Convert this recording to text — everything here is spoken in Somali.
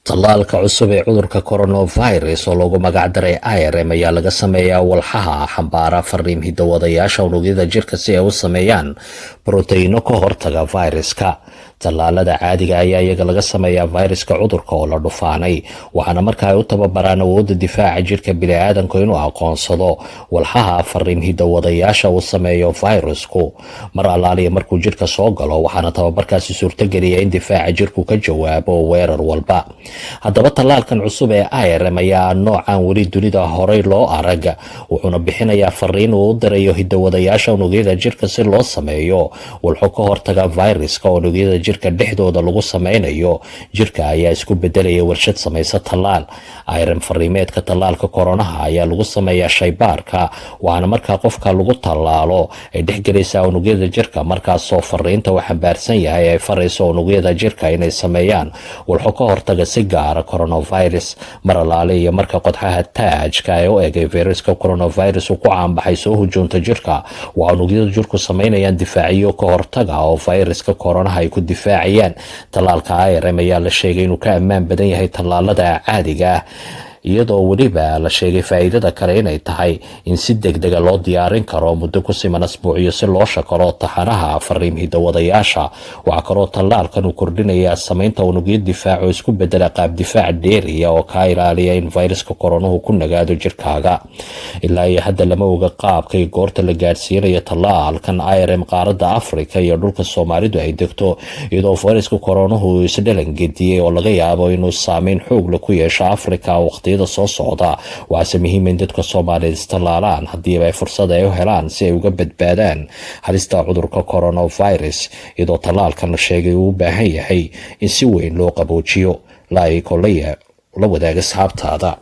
Tallaalka cusub ee cudurka coronavirus oo loogu magacdaray IRM ayaa laga sameeyaa walxaha xambaara fariin hidowadayaasha unugyada jirka si ay u sameeyaan borotiinno ka hortaga fayraska. Tallaalada caadiga ayaa iyaga laga sameeyaa fayraska cudurka oo la dhufaanay, waxaana marka ay u tababaraan awoodda difaaca jirka bini'aadanku inuu aqoonsado walxaha fariin hidowadayaasha uu sameeyo fayrasku mar allaaliya markuu jirka soo galo, waxaana tababarkaasi suurtogeliya in difaaca jirku ka jawaabo weerar walba. Haddaba, tallaalkan cusub ee IRM ayaa noocan weli dunida horey loo arag, wuxuuna bixinayaa fariin uu u dirayo hidowadayaasha unugyada jirka si loo sameeyo walxo ka hortaga fayraska oo unugyada jirka dhexdooda lagu sameynayo. Jirka ayaa isku bedelaya warshad samaysa tallaal. IRM fariimeedka tallaalka koronaha ayaa lagu sameeyaa shaybaarka, waxaana markaa qofka lagu tallaalo ay dhexgelaysaa unugyada jirka, markaasoo fariinta uu xambaarsan yahay ay farayso unugyada jirka inay sameeyaan walxo ka hortaga si gaara coronavirus. Mar allaale iyo marka qodxaha taajka ee u egay fayraska coronavirus uu ku caanbaxay soo hujuunta jirka, waa unugyada jirku sameynayaan difaaciyo ka hortaga oo fayraska koronaha ay ku difaacayaan. Tallaalka IRM ayaa la sheegay inuu ka ammaan badan yahay tallaalada caadiga ah, iyadoo weliba la sheegay faa'iidada kale inay tahay in si degdega loo diyaarin karo muddo ku siman asbuuciyo si loo shakaro taxanaha fariin hidowadayaasha. Waxaa kaloo tallaalkan uu kordhinayaa samaynta unugyo difaac oo isku bedela qaab difaac dheeriya oo kaa ilaaliya in fayraska koronuhu ku nagaado jirkaaga. Ilaa iyo hadda lama oga qaabka iyo goorta la gaadhsiinayo tallaalkan IRM qaaradda Afrika iyo dhulka Soomaalidu ay degto, iyadoo fayraska koronuhu isdhalan gediyey oo laga yaabo inuu saameyn xoog leh ku yeesho Afrika waqtiyada soo socda. Waxaase muhiim in dadka Soomaaliyeed istallaalaan haddiiba ay fursad ay u helaan si ay uga badbaadaan halista cudurka coronavirus, iyadoo tallaalkan la sheegay uu u baahan yahay in si weyn loo qaboojiyo. Like, la wadaaga asxaabtaada.